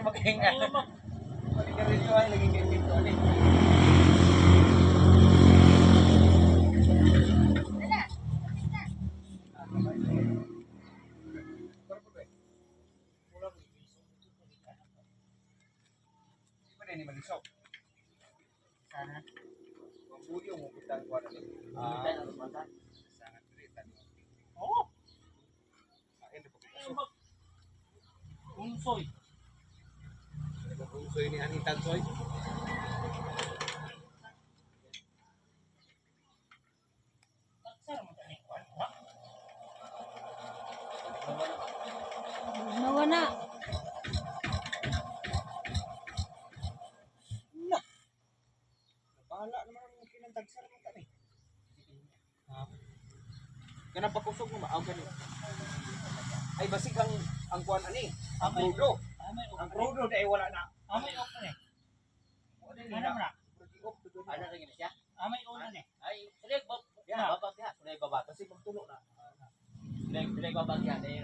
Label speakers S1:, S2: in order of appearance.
S1: Maghinga.
S2: Manigarilyo ay lagi kay dito ani. Di ba na ni malisok?
S1: Sana.
S2: Mabuyo mo bitang kuan ani.
S1: Ah.
S2: Sangat diri tani.
S1: Oo.
S2: Ain na pagkasok.
S1: Unsoy.
S2: Unsoy ni ani tansoy.
S1: Taksar mo tani kwan. Ha?
S3: Nawana.
S2: Na. Bahala naman ang kinantagsar mo tani. Ha? Kanang pagkusog mo maaw gani. Ay basig ang kuan ani, ang
S1: Amay.
S2: krudo.
S1: Amay
S2: Ang krudo dai wala na.
S1: Amay ok ni.
S2: Wala
S1: Ano
S2: na.
S1: na?
S4: Ano rin siya?
S1: Amay una ni.
S4: Ay, sulay babag
S2: Ya.
S4: babag ya, sulay babag.
S2: Basig magtulo na.
S4: Sulay sulay babag ya. Dahil